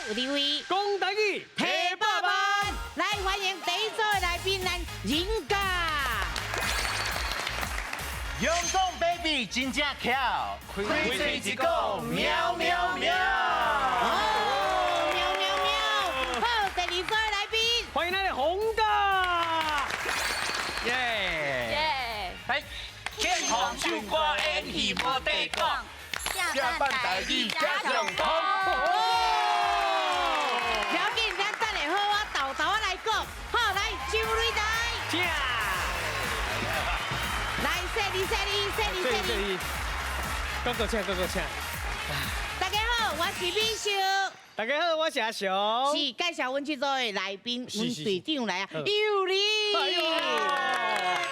有智慧，講台語，提100萬，來歡迎第一組的來賓，咱人家。陽光 baby 真正巧，開嘴一講喵喵喵。哦，喵喵喵！好，第二組的來賓，歡迎咱的洪哥。耶！耶！來，慶鴻唱歌演戲無得講，下半台語加上通。不要緊，咱等下好啊，豆豆仔來講。好，來上擂台。請。來，說你說你說你說你。哥哥請，哥哥請。大家好，我是美秀。大家好，我是阿雄。是介紹阮這組的來賓，阮隊長來啊，尤里。大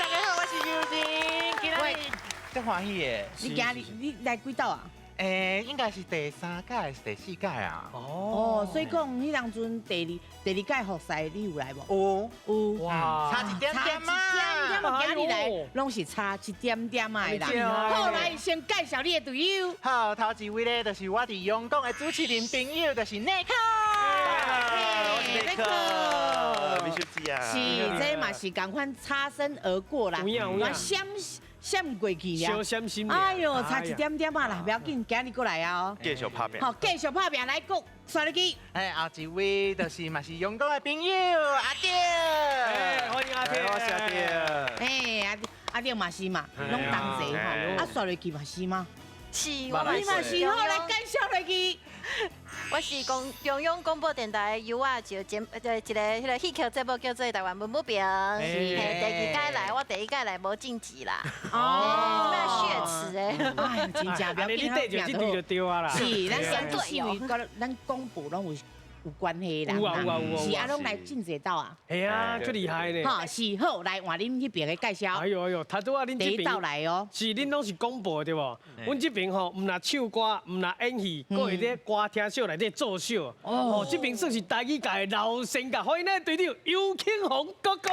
家好，我是尤里。今仔日真歡喜的。你今日你來幾道啊？欸，應該是第三屆還是第四屆啊？哦，所以講彼當陣第二屆複賽你有來無？有。有。哇，差一點點差一點點，今日來攏是差一點點的啦。好，來先介紹你的隊友。好，頭一位咧，就是我佇陽光的主持人朋友，就是內克。我是內克，美秀姐啊。是，這嘛是仝款擦身而過啦，我閃閃過去啊！小閃心。哎呦，差一點點啊啦，不要緊，今日過來啊！繼續拍拚。好，繼續拍拚來講，刷入去。哎，後一位就是嘛是陽光的朋友阿丁。哎，歡迎阿丁。我是阿丁。哎，阿丁嘛是嘛，攏同齊吼。啊，刷入去嘛是嗎？是，我嘛是。好，來介紹落去。我是公中央廣播電台有啊，就節一個彼個戲曲節目叫做《台灣文武兵》，是第二屆來，我第一屆來無晉級啦。哦，咩雪恥的？哎，真正不要緊，你對著這隊就對啊啦。是，咱先是因為咱廣播攏有關係啦。有啊有啊有啊。是啊，攏來真濟道啊。係啊，足厲害呢。哈，是好，來換恁彼邊的介紹。哎呦哎呦，頭拄仔恁這邊。第一道來哦。是，恁攏是廣播對無？阮這邊吼，毋若唱歌，毋若演戲，閣會咧歌廳秀內底做秀。哦，這邊算是台語界的老先覺，歡迎咱隊長尤慶鴻哥哥。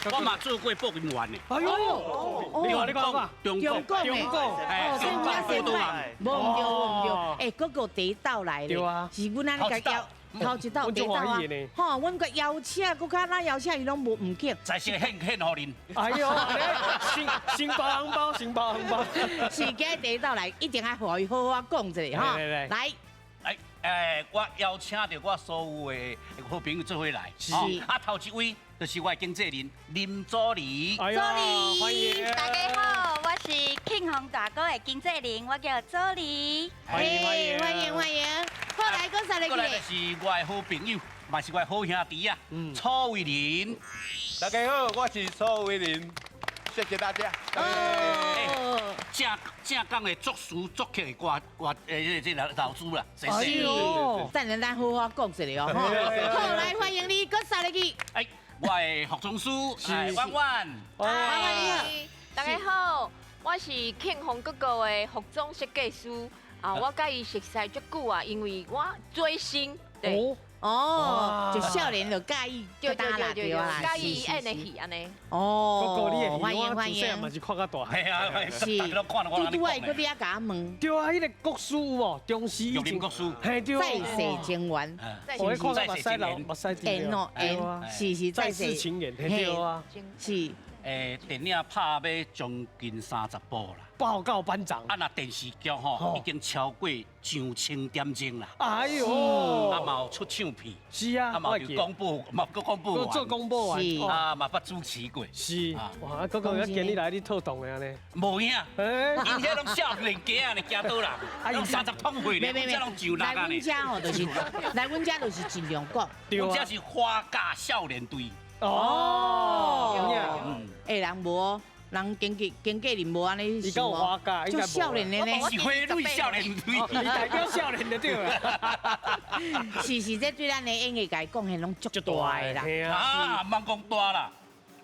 我嘛做過播音員的。哎呦，你話你講，中廣，中廣，哎，中廣報導員，無毋對無毋對，哎，哥哥第一道來咧，是阮按呢共邀，頭一道第一道啊，吼，阮共邀請，閣較哪邀請伊攏無毋肯。在先獻獻予恁。哎呦，先先包紅包，先包紅包。是今日第一道來，一定愛予伊好好講一下吼。來。來，我邀請著我所有的好朋友做伙來。是。啊，頭一位就是我的經紀人林祖兒。祖兒，歡迎。大家好，我是慶鴻大哥的經紀人，我叫祖兒。歡迎歡迎歡迎歡迎。後來閣啥來？過來就是我的好朋友，嘛是我的好兄弟啊，楚維林。大家好，我是楚維林，謝謝大家。哦，正正港的作詞作曲的歌歌，這老師啦，謝謝。哎呦，等下咱好好講一下哦。好，來歡迎你，閣啥來去？哎，我的服裝師是婉婉。婉婉你好，大家好，我是慶鴻哥哥的服裝設計師啊，我佮伊熟似足久啊，因為我追星，對。哦，就少年就佮意，對對對對，佮意演的戲按呢。哦，歡迎歡迎，嘛是看較大。係啊，是。拄拄仔閣佇遐共我問。對啊，彼個國師有無？中師玉林國師。嘿對。再世情緣。我看目屎流，目屎滴。緣哦緣，是是再世情緣，對啊。是。電影拍欲將近30部啦。報告班長。啊，若電視劇吼已經超過上千點鐘啦。哎呦，啊嘛有出唱片。是啊。啊嘛有廣播，嘛閣廣播員。做廣播員。啊嘛捌主持過。是。哇，哥哥，今日來你透動的按呢？無影。𪜶遐攏少年囝呢，驚倒人。啊，30通歲呢，這攏上來阮遮吼，就是來阮遮就是盡量講。阮遮是花甲少年隊。哦，欸，人無，人經紀人無按呢伊講花甲，就少年的呢，是花蕊少年隊，伊代表少年就對了。是是，這對咱的演藝界貢獻攏足大的啦。啊，毋通講大啦，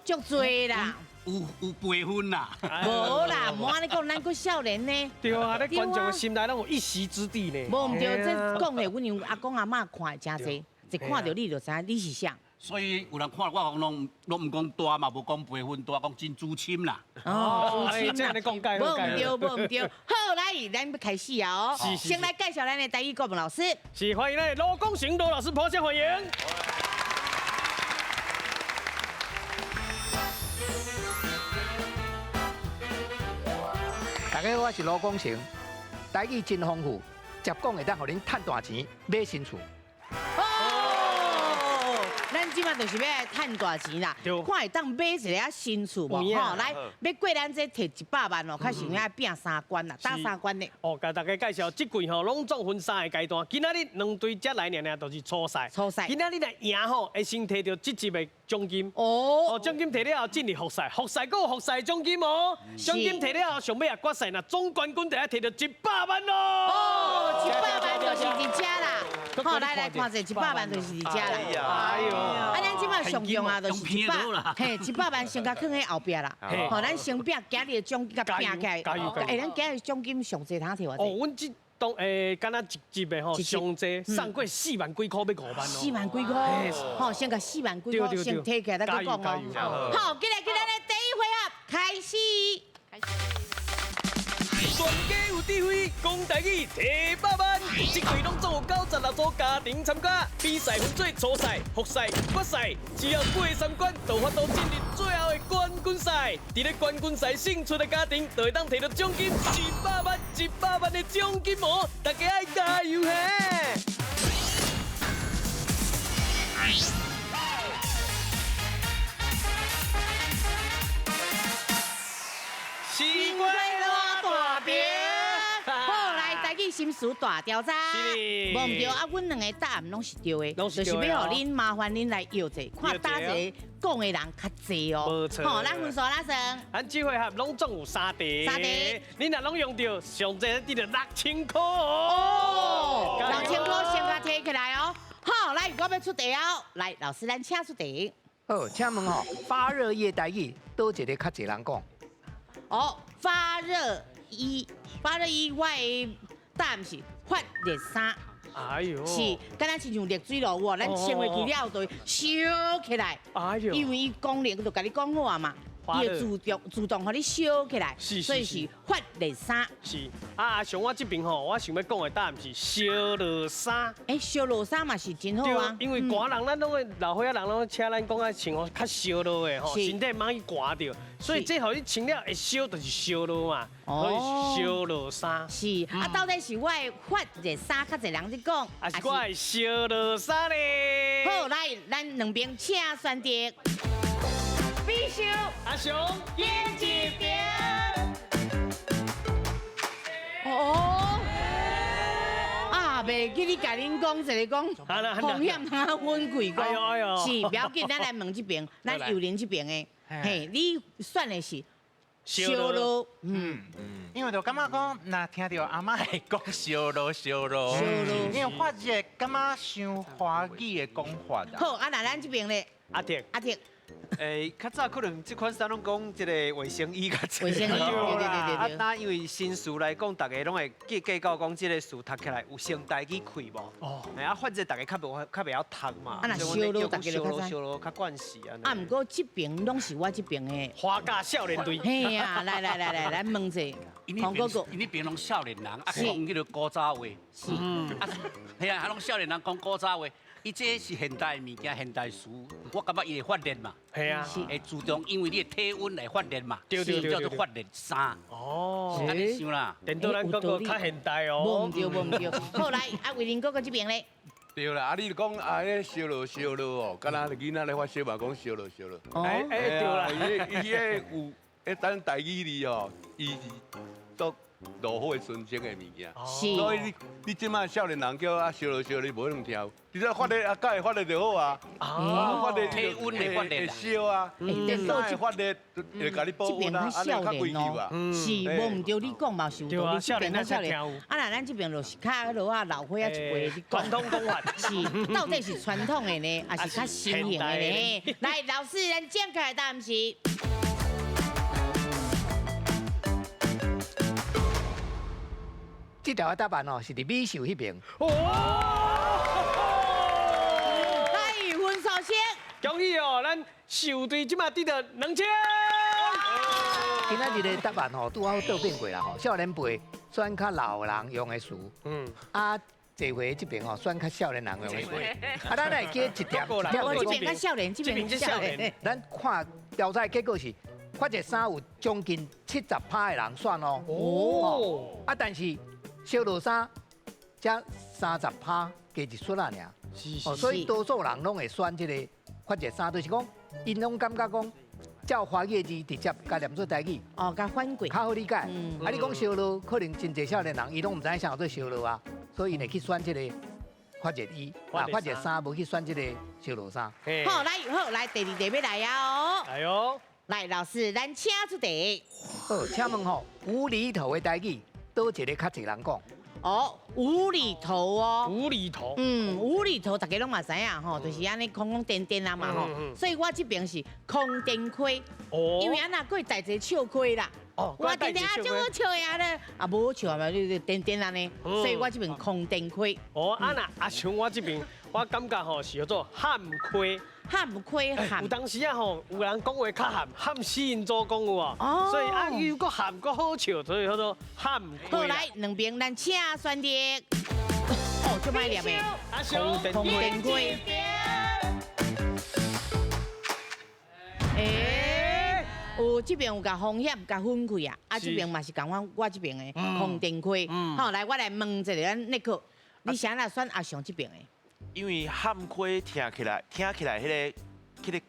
足濟啦。有輩分啦。無啦，無按呢講，咱閣少年呢。對啊，咧觀眾的心內攏有一席之地呢。無毋對，這講的，阮阿公阿嬤看的誠濟。一看著你就知影你是啥。所以有人看我講攏毋講大嘛，無講輩分大，講真資深啦。哦，資深這樣講解，無毋對，無毋對。好，來，咱欲開始啊！哦，先來介紹咱的台語國文老師。是，歡迎咱的羅廣成羅老師，拍掌歡迎。大家好，我是羅廣成，台語真豐富，捷講會當予恁趁大錢買新厝。咱這擺就是欲來趁大錢啦，看會當買一个新厝無？吼，來，欲過咱這摕100萬哦，較實欲愛拼三關啦，打三關的。哦，共大家介紹，這季吼攏總分三个階段，今仔日兩隊才來爾爾，就是初賽。初賽。今仔日若贏吼，會先摕著這集的獎金。哦。哦，獎金摕了後進入複賽，複賽閣有複賽獎金哦。獎金摕了後，上尾啊決賽，若總冠軍就愛摕著100萬咯。哦，100萬就是佇遮啦。好，來來看者，100萬就是佇遮啦。哎呦。啊，咱這擺上重要就是100，嘿，100萬先共囥佇後壁啦。吼，咱先拼今日的獎金，共拼起來。欸，咱今日獎金上濟通摕偌濟？哦，阮這當敢若一集的吼，上濟送過4萬幾箍，欲5萬哦。4萬幾箍，吼，先共4萬幾箍先提起來，再閣講哦。好，進來進來，第一回合開始。全家有智慧，講台語提百萬。這季攏總有96組家庭參加，比賽分做初賽、複賽、決賽，只要過三關，就有法度進入最後的冠軍賽。佇咧冠軍賽勝出的家庭，就會當提著獎金100萬、100萬的獎金哦！大家愛加油嘿！新规大饼，好，來台語心事大調查，無毋對啊，阮兩个答案攏是對的，就是欲予恁麻煩恁來搖者，看佗一个講的人較濟哦。好，咱分數哪算？咱這回合攏總有三題，三題，恁若攏用著，上濟得著6000箍哦。6000箍先共提起來哦。好，來，我欲出題哦。來，老師，咱請出題。好，請問吼，發熱衣的台語，佗一个較濟人講？哦，發熱衣，發熱衣，我的答案是發熱衫。哎呦，是，敢若親像熱水爐喎，咱穿落去了後就會燒起來。哎呦，因為伊功能就共你講好啊嘛，伊會自動予你燒起來，所以是發熱衫。是，啊，像我這邊吼，我想欲講的答案是燒熱衫。欸，燒熱衫嘛是真好啊。因為寒人咱攏會老歲仔人攏請咱講愛穿吼較燒熱的吼，身體毋通去寒著。所以這予你穿了會燒，就是燒熱嘛，所以燒熱衫。是，啊，到底是我的發熱衫較濟人咧講，還是我的燒熱衫咧？好，來，咱兩邊請選擇。必修阿雄，演一邊。哦，啊，袂記你共恁講一个講，風險通啊穩貴講，是，不要緊，咱來問這邊，咱友人這邊的。嘿，你選的是燒熱，因為就感覺講，若聽著阿嬤會講燒熱燒熱，因為發熱感覺傷華語的講法啊。好，啊，那咱這邊咧，阿鐵，阿鐵。欸，較早可能這款衫攏講這個衛生衣較濟。衛生衣，對對對對。啊，那因為新詞來講，大家攏會計計較講這個詞讀起來有先台語氣無？哦。啊，反正大家較無較袂曉讀嘛。啊，若燒熱，大家就較燒熱較慣勢啊。啊，毋過這邊攏是我這邊的。花甲少年隊。嘿啊，來來來來來問者，黃哥哥。𪜶彼邊攏少年人，啊講彼个古早話。是。啊，嘿啊，攏少年人講古早話。伊這是現代物件，現代詞，我感覺伊會發熱嘛，係啊，會自動因為你的體溫來發熱嘛，對對對，叫做發熱衫。哦，是按呢想啦。顛倒咱閣閣較現代哦。無毋對，無毋對。好來，啊，偉林哥哥這邊咧。對啦，啊，你講啊，彼燒熱燒熱哦，敢若囡仔咧發燒嘛，講燒熱燒熱。哎哎，對啦，伊伊彼有，彼咱台語字哦，伊是做爐火純正的物件，所以你這擺少年人叫啊燒熱燒熱，你無可能聽。你只發熱啊，敢會發熱就好啊。啊，發熱體溫會發熱會燒啊。衫會發熱，會共你保溫啊，按呢較規矩吧。是，無毋對，你講嘛是有道理。這邊較少年，啊，若咱這邊就是較彼落啊老歲仔一輩咧傳統講法。是，到底是傳統的呢，還是較新型的呢？來，老師，咱正確的答案是。這條的答案哦，是佇美秀彼邊。哦，恭喜哦，咱首队这马得到2000。今仔日的答案吼，拄好倒变过啦吼。少年辈选较老人用的词，啊，坐回这边吼选较少年人用的词。啊，咱来记一点，这边较少年，这边少年。咱看调查结果是，发热衫有将近70%的人选哦。哦。啊，但是烧落衫才30%加一撮仔尔。哦，所以多数人拢会选这个发热衫，就是讲，𪜶拢感觉讲。照华语的字直接共念做台语，哦，共翻过，较好理解。啊，你讲烧落，可能真济少年人伊拢毋知影啥叫做烧落啊，所以𪜶会去选这个发热衣，啊，发热衫，无去选这个烧落衫。好，来，好，来，第二题欲来啊哦。来哦。来，老师，咱请出题。好，请问吼，无厘头的台语，佗一个较济人讲？哦，无厘头哦，无厘头，无厘头，大家拢嘛知影吼，就是按呢空空颠颠啊嘛吼，所以我这边是空颠亏，哦，因为按那过代一个笑亏啦，哦，我颠颠啊，足好笑呀咧，啊无好笑嘛，你颠颠按呢，所以我这边空颠亏。哦，啊那啊像我这边，我感觉吼是叫做譀亏。譀亏譀，有当时啊吼，有人讲话较譀，譀死𪜶祖公有无？哦，所以啊又阁譀阁好笑，所以叫做譀亏。好，来两边咱请选择。哦，这摆念的。阿雄，空电亏。欸，有这边有共风险共分开啊，啊这边嘛是共阮我这边的空电亏。好，来我来问一下咱那个，你啥来选阿雄这边的？因为譀亏听起来，听起来彼个气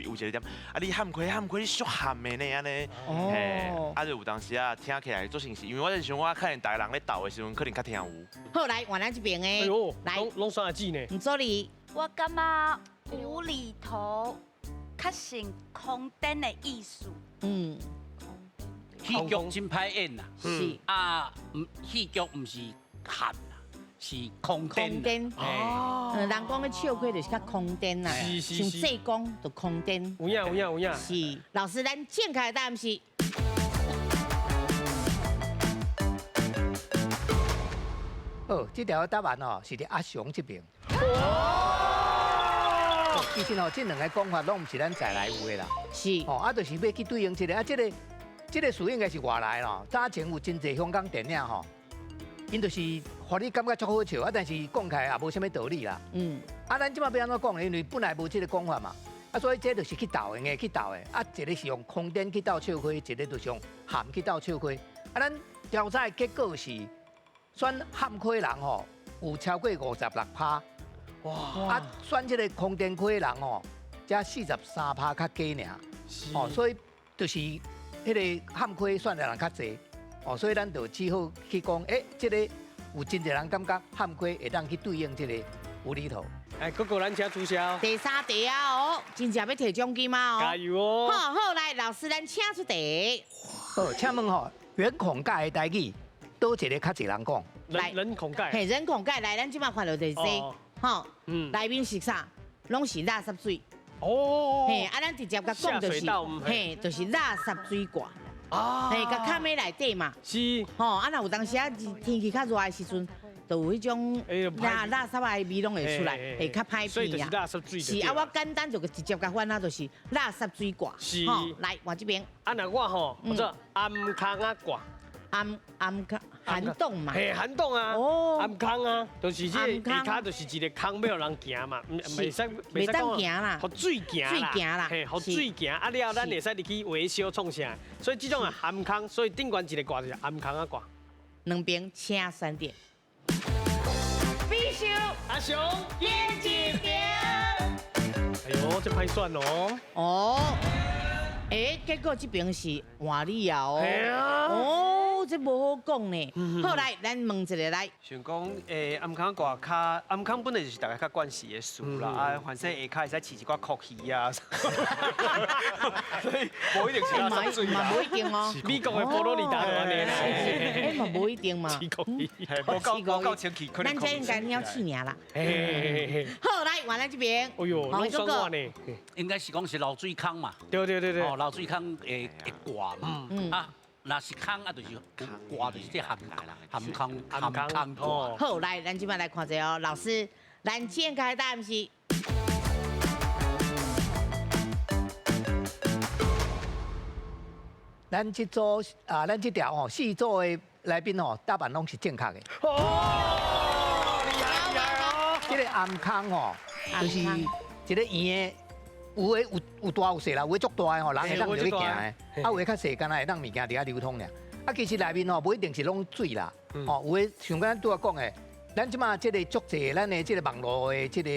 有一个点，啊你譀亏譀亏，你足譀的呢按呢，嘿，啊就有当时啊听起来足像是，因为我在想我看见逐个人咧斗的时阵，可能较听有。好，来换咱这边的，哎呦，来，拢选阿姊呢。吴助理，我感觉无厘头较像空电的意思。戏剧真歹演啦，是啊，戏剧毋是譀。是空电哦，人讲咧笑亏就是较空电啦，像济公就空电。有影有影有影。是，老师，咱正确的答案是。哦，这条答案哦是伫阿雄这边。哦，其实哦，这两个讲法拢毋是咱在来有的啦。是。哦，啊，就是欲去对应这个啊，这个词应该是外来咯。早前有真济香港电影吼。𪜶就是，予你感觉足好笑啊，但是讲起来也无啥物道理啦。啊，咱这马欲按怎讲？因为本来无这个讲法嘛。啊，所以这就是去斗的，硬去斗的。啊，一个是用空电去斗笑亏，一个就是用譀去斗笑亏。啊，咱调查的结果是，选譀亏人吼有超过56%。哇！啊，选这个空电亏人吼，才43%较低尔。哦，所以就是彼个譀亏选的人较济。哦，所以咱就只好去讲，欸，这个有真济人感觉譀亏会当去对应这个无厘头。哎，哥哥，咱请主销。第三题啊哦，真正欲提奖金吗？哦，加油哦！好，好，来，老师，咱请出题。好，请问吼，人孔盖的台语，佗一个较济人讲？来，人孔盖。嘿，人孔盖，来，咱这马看到就是这，吼，内面是啥？拢是垃圾水。哦。嘿，啊，咱直接共讲就是，嘿，就是垃圾水罐。哦，嘿，共崁佇内底嘛，是，吼，啊，若有当时啊，天气较热的时阵，就有彼种垃圾的味拢会出来，会较歹鼻啊。是啊，我简单就直接共翻啊，就是垃圾水罐。是，来换这边。啊，若我吼，我做頷空仔罐。頷空涵洞嘛。嘿，涵洞啊，哦，頷空啊，就是这下跤就是一个空，欲予人行嘛，袂使袂当行啦，予水行啦，水行啦，嘿，予水行，啊了后咱会使入去维修创啥，所以这种啊頷空，所以顶悬一个挂就是頷空仔挂。两边请选择。必修阿雄赢一边。哎呦，这歹选哦。哦。哎，结果这边是换你啊哦。哦，这无好讲呢。好，来，咱问一个来。想讲，頷空挂较頷空本来就是大家较惯势的事啦，啊，反正下跤会使饲一寡蛞蝓啊。所以无一定是垃圾水啦。嘛无一定哦。美国的佛罗里达就按呢啦。哎，嘛无一定嘛。饲蛞蝓。无够无够清气，咱这应该鸟鼠尔啦。好，来换咱这边。哎呦，拢选我呢。应该是讲是漏水坑嘛。对对对对。哦，漏水坑会挂嘛。啊。若是空啊，就是挂，就是这涵涵空涵空挂。好，来，咱这摆来看一下哦，老师，咱正确答案是。咱這組啊，咱這條吼四組的來賓吼，答案攏是正確的。哦，厲害厲害哦！這個頷空吼，就是一個圓的，有的有大有細啦，有的足大的吼，人會當入去行的，啊有的較細，敢若會當物件佇遐流通爾。啊，其實內面吼，無一定是攏水啦，吼，有的像咱拄仔講的，咱這馬這個足濟，咱的這個網路的這個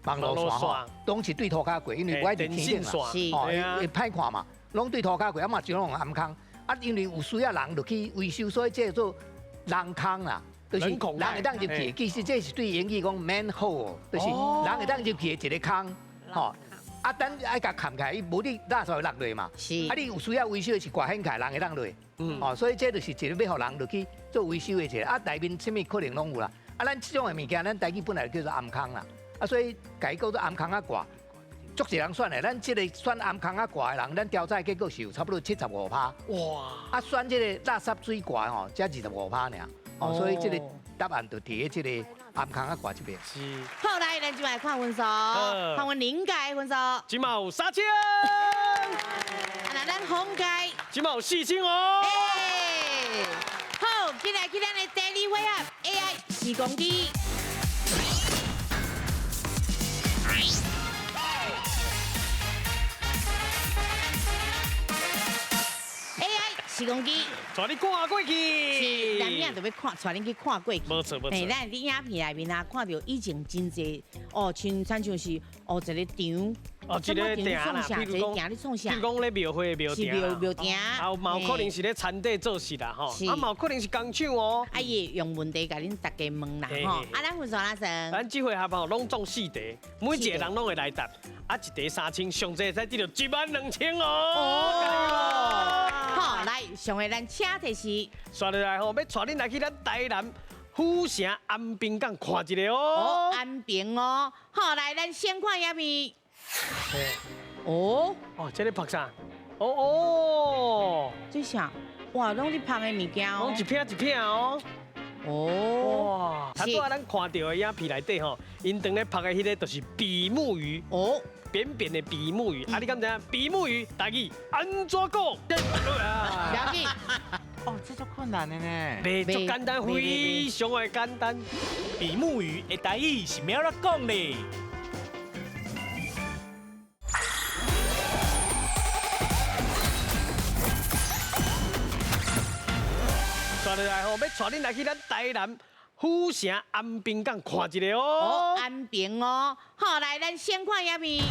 網路線吼，攏是對塗跤過，因為無愛佇天頂啦，吼，會歹看嘛，攏對塗跤過，啊嘛就攏頷空，啊，因為有需要人入去維修，所以這做人空啦，就是人會當入去。其實這是對英語講 manhole，就是人會當入去的一個空，吼。啊，等愛共冚起來，伊無你垃圾會落落嘛。是。啊，你有需要維修的是掛掀起來，人會當落。嗯。哦，所以這就是一個欲予人落去做維修的一個。啊，內面啥物可能攏有啦。啊，咱這種的物件，咱台語本來就叫做頷空啦。啊，所以共伊叫做頷空仔掛，足濟人選的。咱這個選頷空仔掛的人，咱調查結果是有差不多75%。哇！啊，選這個垃圾水掛吼，才25%爾。哦，所以這個答案就佇這個頷空仔掛這邊。是。好，來，咱這擺看分數，看阮林家的分數。這馬有3000。啊，那咱洪家。這馬有4000哦。好，進來去咱的第二回合 AI 時光機。AI 時光機，帶你看過去。是，難免就欲看，帶恁去看過去。無錯無錯。嘿，咱佇影片內面啊，看著以前真濟哦，親像是哦一個場，哦一個埕啦，譬如講，譬如講咧廟會的廟埕，是廟廟埕。啊，嘛有可能是咧田地做事啦吼，啊嘛有可能是工廠哦。啊，伊會用問題共恁大家問啦吼。啊，咱分數哪算？咱這回合吼攏總四題，每一個人攏會來答。啊，一題3000，上濟會使得著12000哦。哦。好，來，上個咱請提示。紲落來吼，欲帶恁來去咱台南府城安平港看一下哦。哦，安平哦。好，來，咱先看影片。哦。哦，這咧拍啥？哦哦。這啥？哇，攏是芳的物件哦。攏一片一片哦。哦。哇。拄仔咱看著的影片內底吼，𪜶當咧拍的彼个就是比目魚。哦。扁扁的比目魚，啊，你敢知影？比目魚台語按怎講？不要緊。哦，這足困難的呢。袂足簡單，非常的簡單。比目魚的台語是欲按怎講咧？紲落來吼，欲帶恁來去咱台南府城安平港看一下哦。哦，安平哦。好，來，咱先看影片。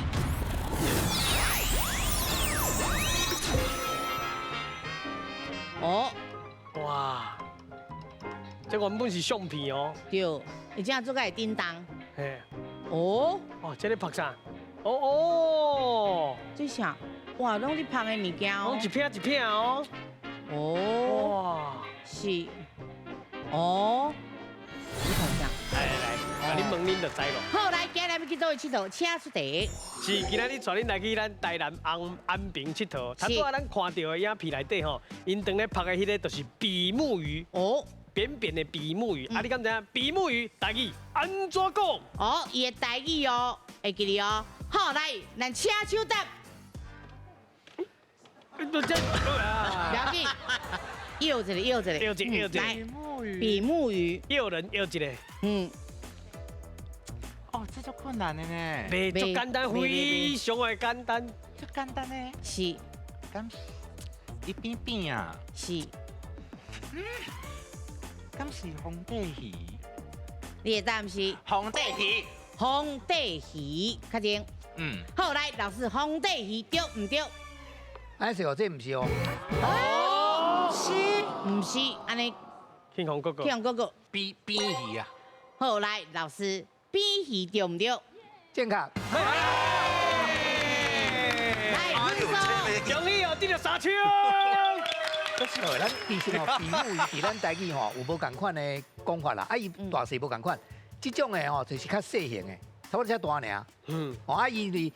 哦，哇，這原本是相片哦。對，而且做個會叮當。嘿。哦。哦，這咧拍啥？哦哦。這啥？哇，攏是芳的物件哦。攏一片一片哦。哦。哇。是。哦。你看啥？來來來，共你問恁就知囉。好，來，今日欲去佗位𨑨迌，請出題。是，今仔日帶恁來去咱台南安平𨑨迌。拄仔咱看到的影片內底吼，𪜶當咧拍的彼个就是比目魚。哦。扁扁的比目魚，啊，你敢知影？比目魚台語按怎講？哦，伊的台語哦，會記得哦。好，來，咱請手答。不要緊，又一個，又一個，又一個，又一個。來，比目魚。又人又一個。嗯。哦，這足困難的呢。袂足簡單，非常的簡單。足簡單呢。是。敢伊扁扁啊？是。嗯。敢是紅底魚？你的答案是？紅底魚。紅底魚，確定。嗯。好，來，老師，紅底魚對毋對？哎，是哦，這毋是哦。哦，毋是，毋是，按呢。慶鴻哥哥。慶鴻哥哥。扁扁魚啊。好，來，老師，扁魚對毋對？正確。來，分數。恭喜哦，得著3000。咱其實吼，比目魚佇咱台語吼有無仝款的講法啦，啊，伊大細無仝款，這種的吼就是較細型的，差不多遮大爾。嗯。哦，啊，伊是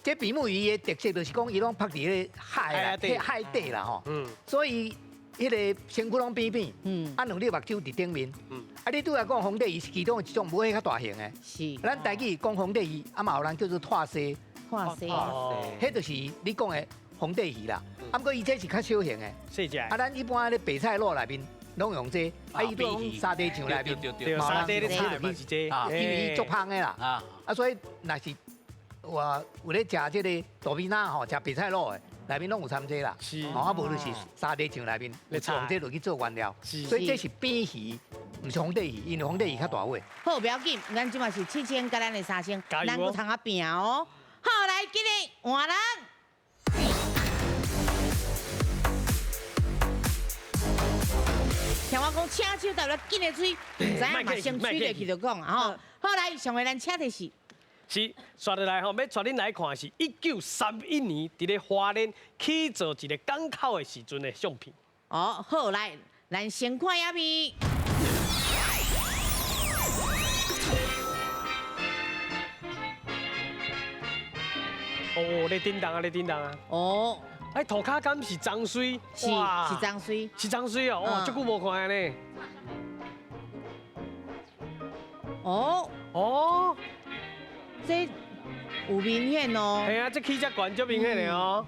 這比目魚的特色就是講，伊攏曝佇彼个海啦，海底啦吼。嗯。所以彼个身軀攏扁扁。嗯。啊，兩粒目睭佇頂面。嗯。啊，你拄仔講紅底魚是其中一種，無彼較大型的。是。咱台語講紅底魚，啊嘛有人叫做拖蠍。拖蠍。彼就是你講的紅底魚啦。啊，毋过伊这是较小型的。细只。啊，咱一般咧白菜卤内面拢用这，啊，伊都用沙茶酱内面，沙茶咧炒嘛是这，因为伊足芳的啦。啊，所以若是我有咧食这个豆皮仔吼，食白菜卤的，内面拢有掺这啦。是。哦，啊，无就是沙茶酱内面用这落去做原料。所以这是扁鱼，毋是红带鱼，因为红带鱼较大尾。好，不要紧，咱这马是7000佮咱的3000，咱阁通啊拼哦。好，来，今日换人。听我讲，请手到了紧的吹，毋知影嘛先吹落去就讲啊吼。好，来，上回咱请的是，是，刷落来吼，欲带恁来看是1931年伫咧花莲起造一个港口的时阵的相片。哦，好，来，咱先看影片。哦，咧叮当啊，咧叮当啊。哦。哎，涂跤敢是脏水？是是脏水，是脏水哦，哇，足久无看呢。哦哦，这有明显哦。系啊，这起遮悬足明显的哦。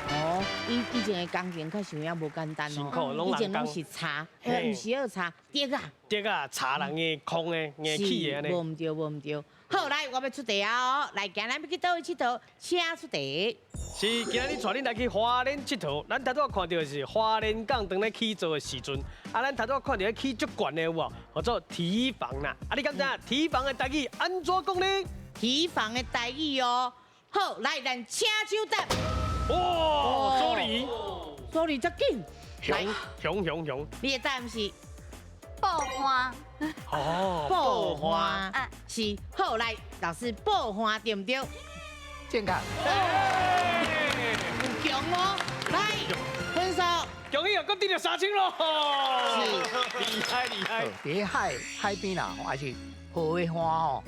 哦，以以前的工程确实有影无简单哦。以前拢是柴，毋是学柴，竹仔。竹仔柴人的空的硬起的按呢。无毋对，无毋对。好，来，我欲出题啊！哦，来，今日欲去佗位𨑨迌，请出题。是，今日带恁来去花莲𨑨迌。咱头拄仔看到的是花莲港当咧起造的时阵，啊，咱头拄仔看到起足悬的有无？叫做堤防啦。啊，你敢知影堤防的台语按怎讲呢？堤防的台语哦。好，来，咱请手答。哇，助理，助理遮紧。来，雄雄雄。你的答案是？报花。哦，报花是好，来，老师报花对毋对？正确。有强哦，来，分数。恭喜啊，阁得了3000咯。是，厉害厉害。伫海海边啦，还是河的岸吼，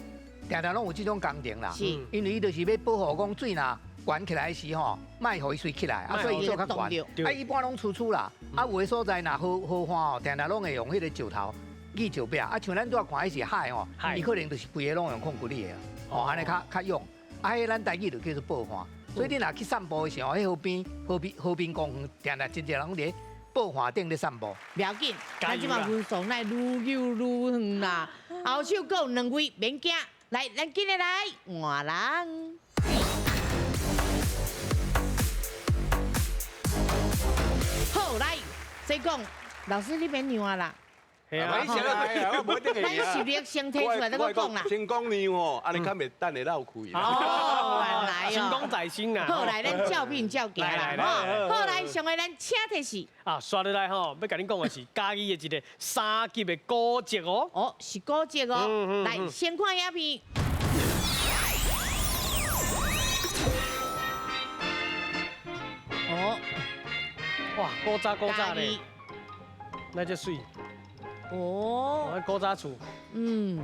定定拢有这种工程啦。是，因为伊就是欲保护讲水若悬起来时吼，莫予伊随起来，啊，所以伊做较悬。啊，一般拢粗粗啦，啊，有的所在若河河岸吼，定定拢会用彼个石头。砌石壁啊，像咱拄仔看彼是海吼，伊可能就是规个拢用矿骨力的，哦，按呢较较勇。啊，彼咱台语就叫做报岸。所以你若去散步的时候，彼河边、河边、河滨公园，定定真济人拢伫报岸顶咧散步。不要紧，咱这马分数乃愈游愈远啦。后手阁有两位，免惊。来，咱紧来来换人。好，来，再讲，老师你免让啊啦。系啊，咱实力先提出来，再阁讲啦。先讲让吼，按呢较袂等会落开。哦，原来哦。成功在先啦。好，来，咱照片照行啦。好，来，上个咱请提示。啊，刷落来吼，欲共恁讲的是嘉义的一个3级的古迹哦。哦，是古迹哦。来，先看影片。哦，哇，古早古早咧，那这水。哦，古早厝。嗯。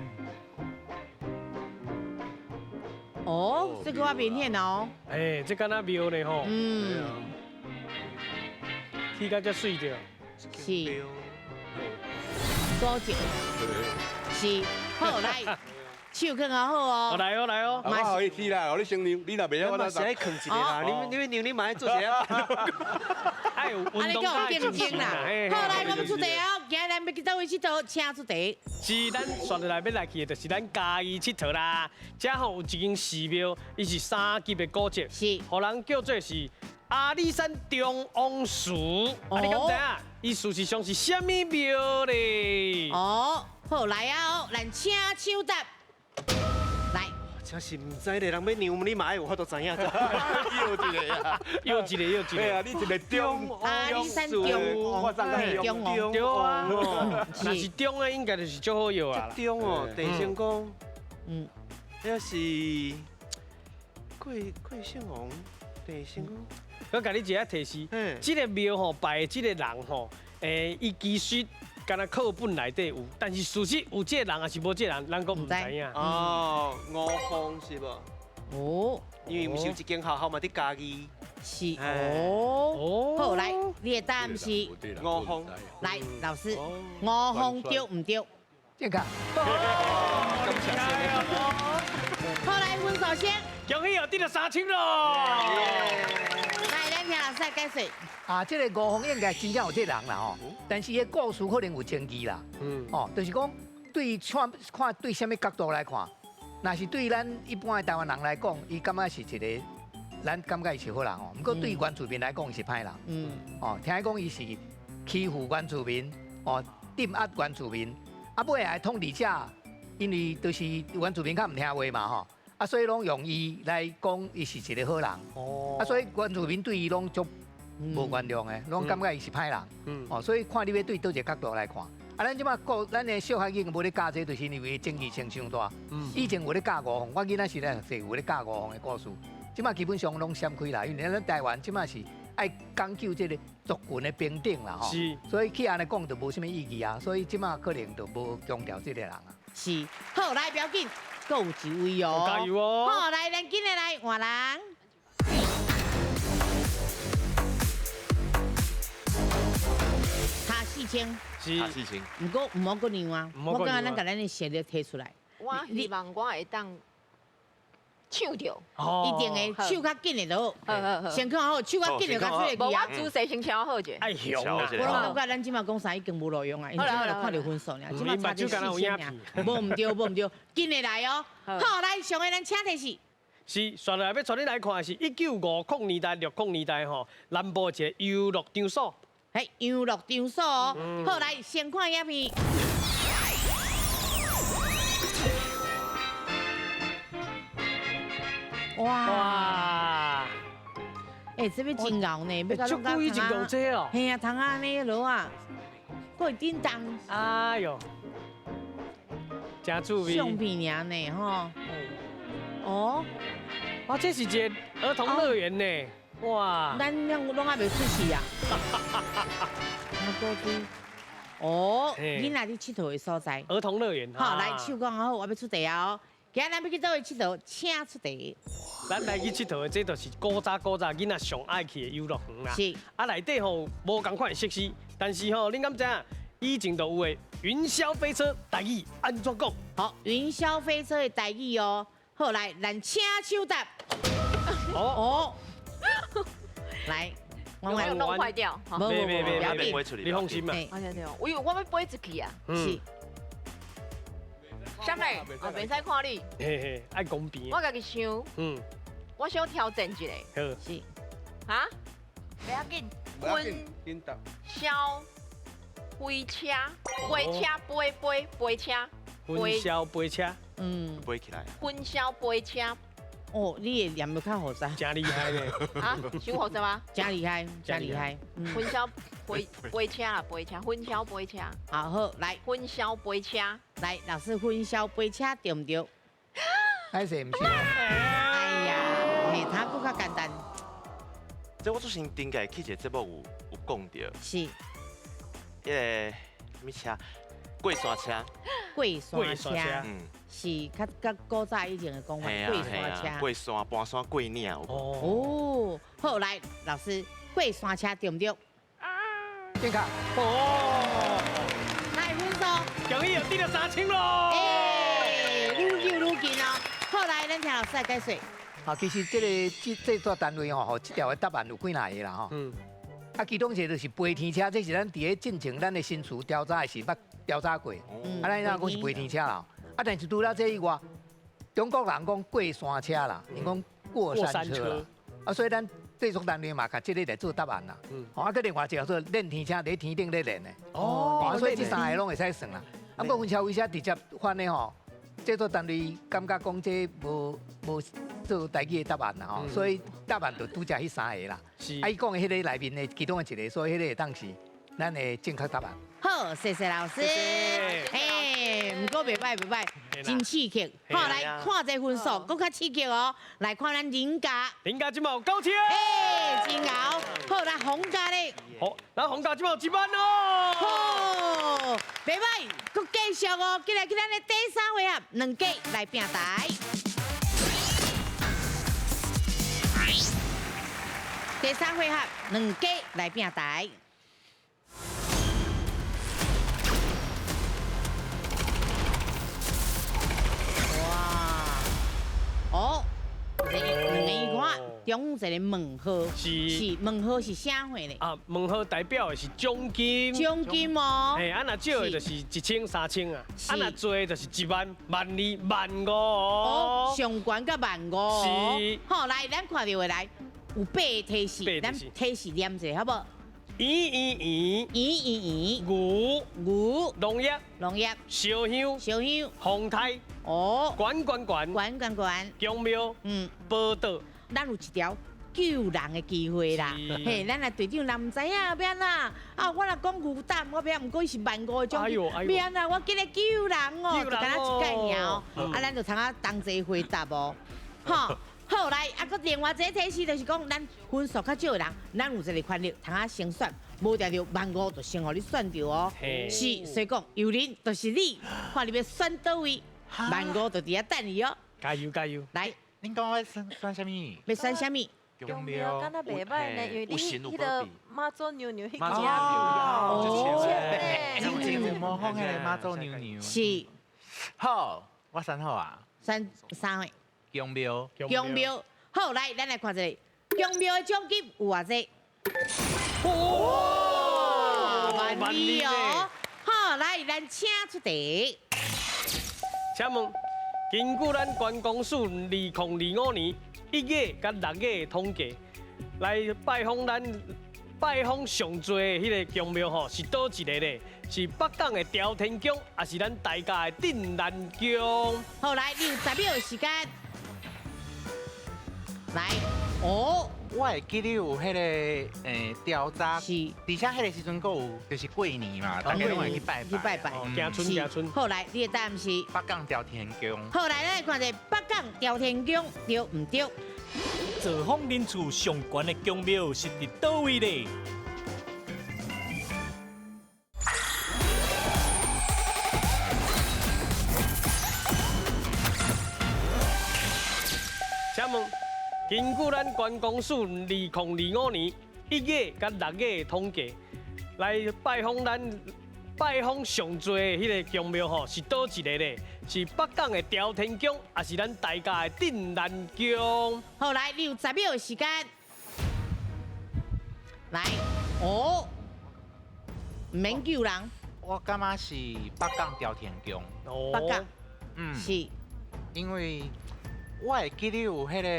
哦，这个较明显哦。哎，这敢若庙呢吼。嗯。起甲遮水著。是。古迹。是，好来。手更较好哦。来哦来哦。我予伊起啦，予你先让，你若袂晓，我嘛是爱囥一个啦。你你让你嘛爱做一下。哎，按呢阁有竞争啦。好，来，我们出题哦。今日咱欲去佗位𨑨迌，请出题。是，咱紲落来欲来去的，就是咱嘉义𨑨迌啦。遮吼有一间寺庙，伊是3级的古迹，是，予人叫做是阿里山中王祠。啊，你敢知影？伊事实上是啥物庙咧？哦，好来啊哦，咱请抢答。来，真是毋知咧，人欲让你嘛爱有法度知影。又一个啊，又一个又一个。对啊，你一个中阿里山中王，中王，对啊，若是中的应该就是足好药啊。中哦，地仙公，那是贵贵姓王，地仙公。我共你一个提示，这个庙吼拜的这个人吼，伊其实敢若课本内底有，但是事实有这个人还是无这个人，咱阁毋知影。哦，吴凤是无？哦，因为毋是有一间学校嘛，伫嘉义。是哦。好，来，你的答案是吴凤。来，老师，吴凤对毋对？正确。好，来，分数先。恭喜哦，得了3000咯！来，咱听老师来解释。啊，这个吴凤应该真正有这个人啦吼，但是伊的故事可能有争议啦。哦，就是讲对看看对啥物角度来看，若是对咱一般的台湾人来讲，伊感觉是一个，咱感觉伊是好人哦。毋过对原住民来讲，伊是歹人。哦，听讲伊是欺负原住民，哦，镇压原住民，啊，尾仔统治者，因为就是原住民较毋听话嘛吼，啊，所以拢用伊来讲，伊是一个好人。哦。啊，所以原住民对伊拢足无原谅的，拢感觉伊是歹人。哦，所以看你欲对佗一个角度来看。啊，咱这马国，咱的小学已经无咧教这个，就是因为争议性伤大。以前有咧教吴凤，我囡仔时阵是有咧教吴凤的故事。这马基本上拢闪开啦，因为咱台湾这马是爱讲究这个族群的平等啦，吼。所以去按呢讲就无啥物意义啊，所以这马可能就无强调这个人啊。是，好，来，不要紧，阁有一位哦。加油哦！好，来，咱紧来来换人。差4000，差4000。毋过毋好阁让啊，我感觉咱共咱的实力提出来。我希望我会当抢著，一定会手较紧的就好。先看好，手较紧的较出会去啊。无我姿势先敲好者。爱雄啊！我拢感觉咱这马讲啥已经无路用啊，因为这马就看著分数尔，这马差这4000尔，无毋对，无毋对，紧的来哦。好，来上个咱请提示。是，紲落来欲带你来看的是1950年代、60年代吼，南部一个游乐场所。嘿，游乐场所哦。好，来先看影片。哇！哎，这边真𠢕呢，欲足久以前就有这哦。嘿啊，窗仔按呢落啊，阁会叮当。哎哟，真趣味。相片尔呢，吼。哦。哇，这是一个儿童乐园呢。哇！咱拢还袂出世啊。哦，囡仔伫𨑨迌的所在。儿童乐园。好，来，手讲好，我欲出题啊！今日咱欲去佗位𨑨迌，请出题。咱来去𨑨迌的，这就是古早古早囡仔上爱去的游乐园啦。是。啊，内底吼无仝款的设施，但是吼，恁敢知影？以前就有的云霄飞车台语按怎讲？好，云霄飞车的台语哦。好，来，咱请抢答。哦。来，我弄坏掉。无无无，不要紧，你放心嘛。我以为我欲飞出去啊。是。啥物？哦，袂使看你。嘿嘿，爱公平。我家己想。我想挑战一下。好。是。哈？不要紧。云霄飞车，飞车，飞飞飞车。云霄飞车。飞起来。云霄飞车。哦，你会念得较复杂。真厉害呢。啊，伤复杂吗？真厉害，真厉害。云霄飞飞车啦，飞车，云霄飞车。好好，来。云霄飞车。来，老师，云霄飞车对毋对？还是毋是？哎呀，嘿，他阁较简单。这我之前顶届去一个节目有讲著。是。彼个啥物车？过山车。过山车。是较较古早以前的讲法，过山车。过山，搬山过岭。哦，好，来，老师，过山车对毋对？正确。哦。来分数。恭喜又得了3000咯。哎，愈救愈近哦。好，来，咱请老师来解说。啊，其实这个制作单位吼，这条的答案有几若个啦吼。啊，其中一个就是飞天车，这是咱伫咧进前咱的新词调查的时捌调查过。啊，咱若讲是飞天车啦。啊，但是除了这以外，中国人讲过山车啦，𪜶讲过山车啦。啊，所以咱制作单位嘛，共这个来做答案啦。啊，阁另外一个叫做练天车，伫天顶咧练的。哦。啊，所以这三个拢会使算啦。啊，毋过云霄飞车直接翻的吼，制作单位感觉讲这无做台语的答案啦吼，所以答案就拄则彼三个啦。是。啊，伊讲的彼个内面的其中的一个，所以彼个会当是咱的正确答案。好，谢谢老师。哎，毋过袂歹袂歹，真刺激。好，来看这分数，阁较刺激哦。来看咱林家，林家这马有9000。哎，真𠢕。好，来洪家咧。好，咱洪家这马有1万哦。好，袂歹，阁继续哦。进来去咱的第三回合，两家来拼台。第三回合，两家来拼台。哇！哦，一个中一个问号，是问号是啥货咧？啊，问号代表的是奖金。奖金哦。嘿，啊若少的就是1000、3000啊，啊若济就是1万、1.2万、1.5万哦。上悬到1.5万。是。好，来，咱看到的来，有8个提示，咱提示念一下，好无？圆圆圆，圆圆圆，牛牛，农业农业，烧香烧香，风台哦，悬悬悬，悬悬悬，宫庙，宝岛，咱有一条救人的机会啦，嘿，咱来队长人毋知影欲按怎，啊，我若讲牛胆，我欲，毋过伊是1.5万的奖金，欲按怎，我记得救人哦，就敢若一盖尔哦，啊，咱就通啊同齐回答哦，吼。好来，啊，阁另外一个提示就是讲，咱分数较少的人，咱有这个权利，通啊先选，无定著1.5万就先予你选著哦。是，所以讲，有人就是你，看你欲选佗位，1.5万就伫遐等你哦。加油加油！来，恁讲欲选选啥物？欲选啥物？宫庙敢若袂䆀呢，因为你彼个妈祖娘娘彼个哦，真正模仿彼个妈祖娘娘。是。好，我选好啊。选啥货？宫庙，宫庙，好，来，咱来看一下，宫庙的奖金有偌济？哇，1.2万哦！好，来，咱请出题。请问，根据咱观光署2025年1月佮6月的统计，来拜访咱拜访上济的彼个宫庙吼，是佗一个咧？是北港的朝天宫，还是咱台家的镇南宫？好，来，你有10秒的时间。来，哦，我会记得有彼个调查，是，而且彼个时阵阁有就是过年嘛，大家拢会去拜拜，去拜拜，行春行春。好，来，你的答案是北港朝天宫。好，来，咱来看一下北港朝天宫对毋对？造访恁厝上悬的宫庙是伫佗位咧？请问，根据咱观光署2025年1月佮6月的统计，来拜访咱拜访上济的彼个宫庙吼，是佗一个咧？是北港的朝天宫，还是咱台家的镇南宫？好，来，你有10秒的时间。来，哦，毋免救人。我感觉是北港朝天宫。北港，是，因为我会记得有彼个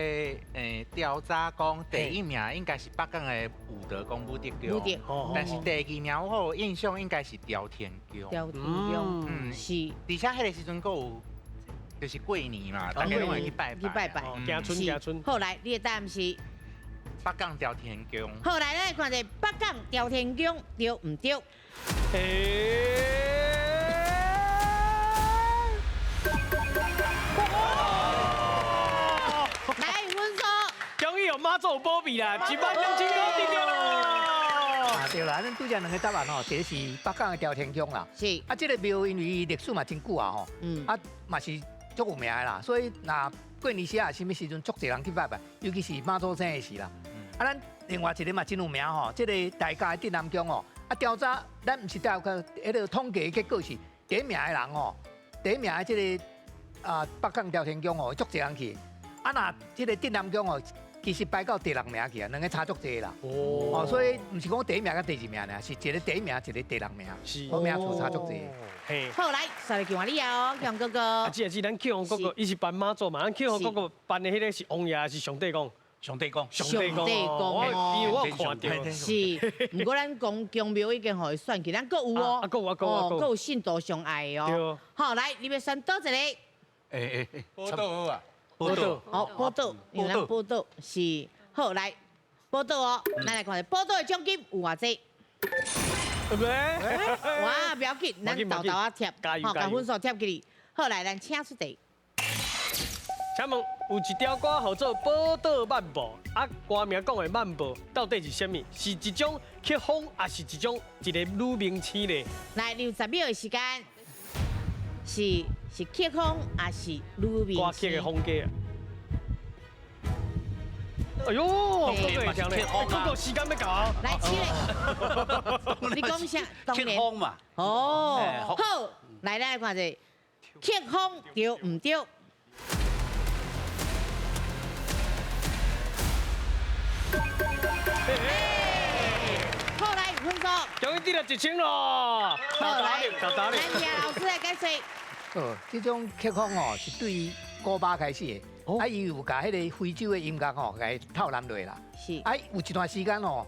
调查讲第一名应该是北港的武德宫武德宫，但是第二名我有印象应该是朝天宫。朝天宫，是。而且彼个时阵阁有就是过年嘛，大家拢会去拜拜。去拜拜，行春行春。好，来，你的答案是北港朝天宫。好，来，咱来看一下北港朝天宫对毋对？妈祖保庇啦，12000块得著啦。啊，对啦，咱拄才两个答案吼，第一是北港的朝天宫啦，是。啊，这个庙因为历史嘛真久啊吼，啊嘛是足有名的啦，所以若过年时啊，啥物时阵足济人去拜拜，尤其是妈祖生的时啦。啊，咱另外一个嘛真有名吼，这个大家的镇南宫哦，啊调查咱毋是调查，彼个统计结果是第一名的人吼，第一名的这个啊北港朝天宫哦，足济人去。啊，若这个镇南宫哦。其实排到第6名去啊，两个差足济啦。哦，所以毋是讲第一名佮第二名尔，是一个第一名，一个第6名，是，名次差足济。嘿，好，来，刷来叫你哦，庆哥哥。啊，这是咱庆鸿哥哥，伊是扮妈祖嘛，咱庆鸿哥哥扮的彼个是王爷还是上帝公？上帝公，上帝公，因为我有看著。是，毋过咱讲宫庙已经予伊选去，咱阁有哦，啊，阁有啊，阁有，阁有信徒上爱的哦。好，来，你欲选佗一个？宝岛好啊。宝岛，好，宝岛，因为咱宝岛是好来，宝岛哦，咱来看下宝岛的奖金有偌济？哇，不要紧，咱豆豆仔贴，好，共分数贴起来。好，来，咱请出题。请问有一条歌号做《宝岛漫步》，啊，歌名讲的漫步到底是啥物？是一种曲风，还是一种一个女明星咧？来，你有10秒的时间。是曲风，还是女明星？歌曲的风格。哎呦，哥哥会听咧，哥哥时间欲到啊！来，起来。你讲啥？曲风嘛。哦，好，来，咱来看一下，曲风对毋对？终于得了1000咯！好，来，咱听老师来解说。哦，这种曲风哦是对古巴开始的，啊，伊有共彼个非洲的音乐吼，共套纳落啦。是。啊，有一段时间吼，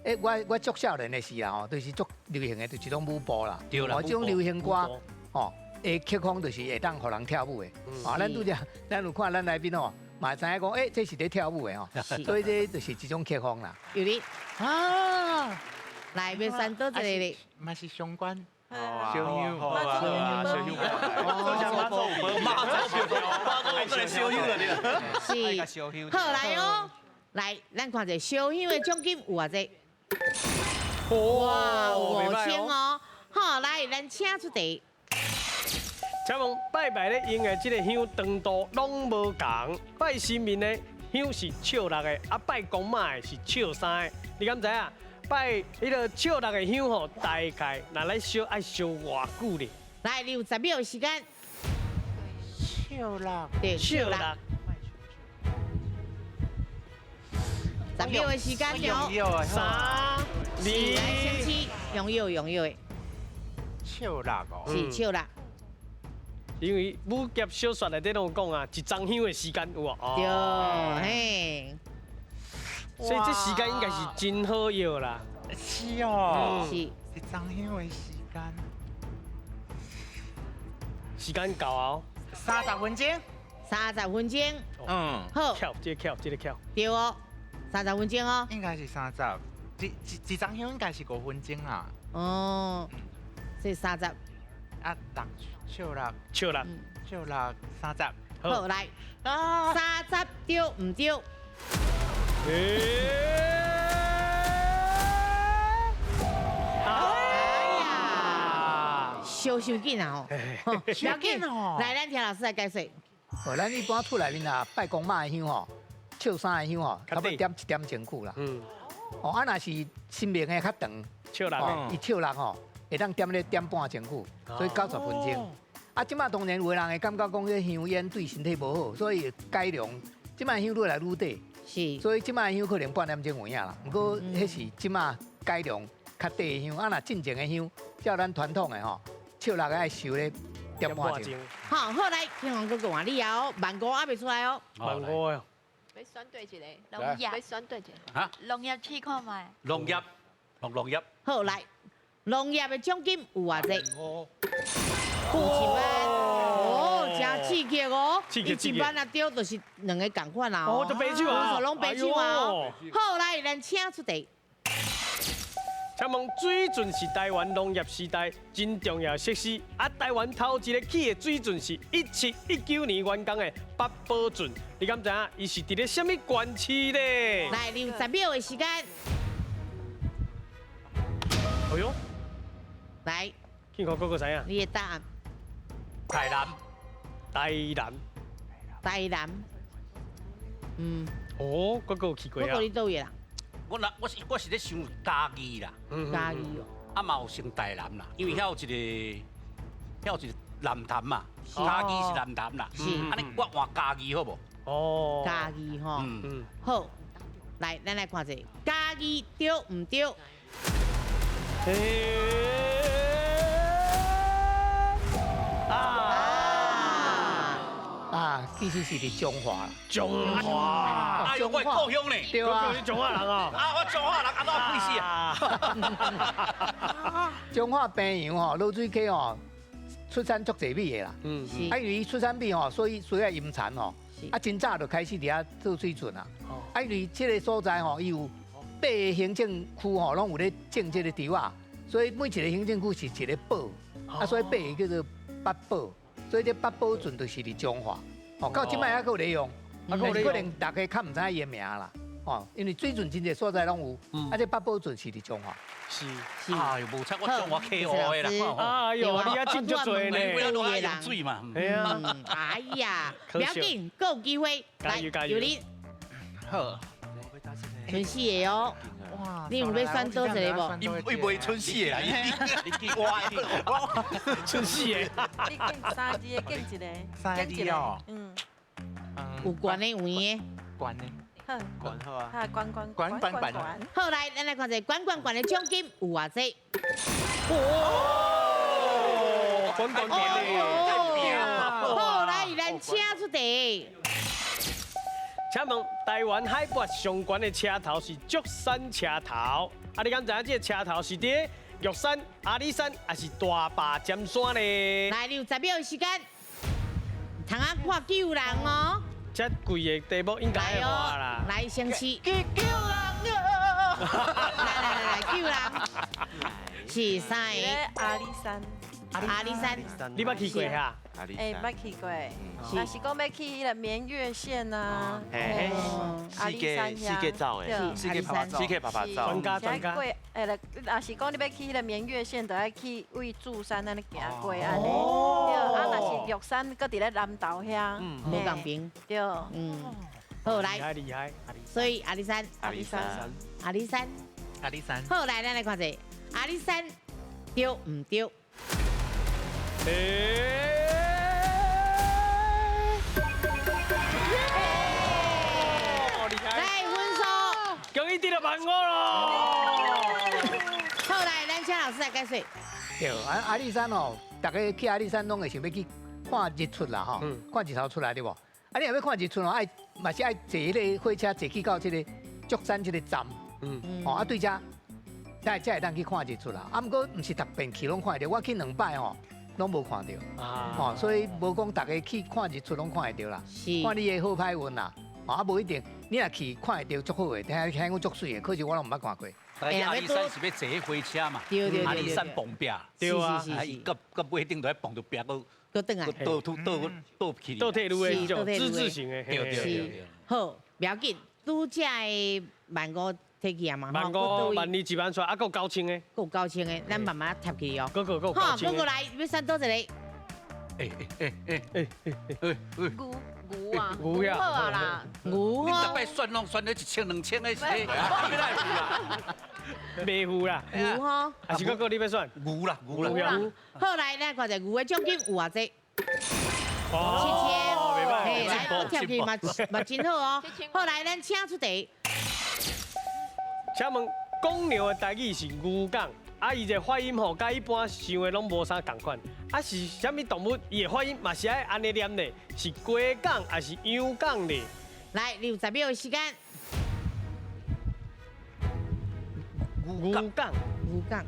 欸，我足少年的时啦吼，就是足流行的，就是这种舞步啦。对啦。哦，这种流行歌，吼，的曲风就是会当予人跳舞的。啊，咱拄才，咱有看咱来宾吼，嘛知影讲，欸，这是咧跳舞的吼。所以这就是一种曲风啦。有你。啊。来，欲选佗一个咧？嘛是相关。烧香，好啊，烧香，妈祖，妈祖，妈祖，过来烧香了，是，好来哦，来，咱看一下烧香的奖金有偌济？哇，5000哦，好，来，咱请出题。请问拜拜咧用的这个香长度拢无仝，拜神明的香是笑六的，啊拜公妈的是笑三的，你敢知影？拜彼个笑六的香吼，大概若来烧爱烧偌久咧？来，你有10秒的时间。笑六，对，笑六。10秒的时间哦。 3、2，来，先试，用药用药的。笑六哦。是笑六。因为武侠小说内底拢有讲啊，一张香的时间有无？对，嘿。所以这时间应该是真好用啦。是哦，是。一张香的时间，时间到啊！30分钟。30分钟。嗯。好。巧，这个巧，这个巧。对哦，30分钟哦。应该是30，一张香应该是5分钟啦。哦，所以30。啊，六笑六，笑六，笑六30。好，来，30对毋对？哎呀，烧伤紧啊吼！伤紧哦！来，咱听老师来解说。哦，咱一般厝内面啊，拜公妈的香吼，笑三的香吼，差不多点1点钟久啦。嗯。哦，啊，若是神明的较长，笑六，伊笑六吼，会当点咧点半钟久，所以90分钟。啊，这摆当然有的人会感觉讲这香烟对身体无好，所以改良，这摆香愈来愈短。是，所以这摆香可能半点钟有影啦。不过彼是这摆改良较短的香，啊若进前的香，照咱传统的吼，笑六个爱烧咧点半钟。好，好来，天王哥哥换你哦，15,000还袂出来哦。15,000哦。欲选对一个，农业。欲选对一个。哈？农业试看觅。农业，农业。好来，农业的奖金有偌济？1万。哦，真刺激哦！1万啊，对，就是两个仝款啊。哦，就白手啊，拢白手啊。好，来，咱请出题。请问水圳是台湾农业时代真重要的设施，啊，台湾头一个起的水圳是1719年完工的八宝圳，你敢知影？伊是伫咧啥物县市咧？来，你有10秒的时间。哎呦，来，庆哥哥哥知影？你的答案？台南，台南，台南，嗯，哦，哥哥有去过啊？哥哥你佗位啦？我是咧想嘉义啦，嘉义哦，啊嘛有想台南啦，因为遐有一个，遐有一个南潭嘛，嘉义是南潭啦，是，按呢我换嘉义好无？哦，嘉义吼，嗯，好，来，咱来看一下，嘉义对毋对？啊，其实是伫彰化啦。彰化，哎呦，我故乡呢？对啊，你彰化人啊？啊，我彰化人，按怎屁事啊？彰化平阳吼，卤水溪吼，出产足济米的啦。嗯，啊，因为出产米吼，所以需要阴田吼。啊，真早就开始伫遐做水圳啊。啊，因为这个所在吼，伊有8个行政区吼，拢有咧种这个稻仔，所以每一个行政区是一个堡，啊，所以8个叫做八堡。所以这八宝圳就是伫彰化，哦，到这摆还阁有咧用，但是可能大家较毋知影伊的名啦，哦，因为水圳真济所在拢有，啊，这八宝圳是伫彰化。是是。哎呦，无差我彰化客户的啦。哎呦，你也真足济呢，不要乱用水嘛。哎呀，哎呀，不要紧，阁有机会，来，有你。好。春死的哦。哇！你有欲选佗一个无？伊袂春死的啦，伊我春死的。你拣三字的，拣一个。三字哦。嗯。有悬的有圆的。悬的。悬好啊。啊，悬悬悬悬悬。好，来，咱来看一下悬悬悬的奖金有偌济？哦，悬悬悬的。好，来，咱请出题。请问台湾海拔上悬的车头是竹山车头，啊，你敢知影这个车头是伫玉山、阿里山，还是大坝尖山呢？来，你有10秒的时间，通啊看救人哦。这贵的题目应该会画啦。来，先试。救人啊！来来来来，救人。是三个。阿里山。阿里山，你捌去过哈？欸，捌去过。若是讲欲去彼个眠月线啊，阿里山四界走的，四界趴趴走，四界趴趴走。专家专家。过，欸，若是讲你欲去彼个眠月线，就爱去位柱山按呢行过按呢。对，啊，若是玉山，阁伫咧南投遐。无仝边。对。好来。厉害厉害。所以阿里山。阿里山。阿里山。阿里山。好来，咱来看者，阿里山对毋对？来分数，恭喜得了15,000咯！好来，咱请老师来解说。对，阿里山哦，大家去阿里山拢会想欲去看日出啦吼，看日头出来对无？啊，你若欲看日出哦，爱嘛是爱坐彼个火车坐去到这个竹山这个站，哦啊对遮，才会当去看日出啦。啊，毋过毋是逐遍去拢看会著，我去2摆吼。拢无看著，哦，所以无讲逐家去看日出拢看会著啦，看你的好歹运啦，啊，无一定，你若去看会著足好的，听听讲足媠的，可是我拢毋捌看过。阿里山是欲坐火车嘛？阿里山蹦壁，对啊，伊到到尾顶就爱蹦著壁，阁阁转来，倒倒倒倒去，倒退路的这种之字形的，对对对。好，不要紧，拄才的15,000。提起啊嘛， 15,000、12,000一万出来，啊，阁9000的，阁有9000的，咱慢慢贴起哦。阁阁好，阁来，欲选佗一个？欸欸欸欸欸牛牛啊，牛呀，好啊啦，牛。你逐摆选拢选了1000、2000的是？袂赴啦，牛吼。还是阁阁你欲选？牛啦，牛啦。好来，咱看一下牛的奖金有偌济？7000。嘿，来，阁贴起嘛嘛真好哦。好来，咱请出题。请问公牛的台语是牛港，啊，伊这发音吼，佮一般想的拢无啥仝款。啊，是啥物动物？伊的发音嘛是爱按呢念呢？是鸡港还是羊港呢？来，你有10秒的时间。牛港，牛港，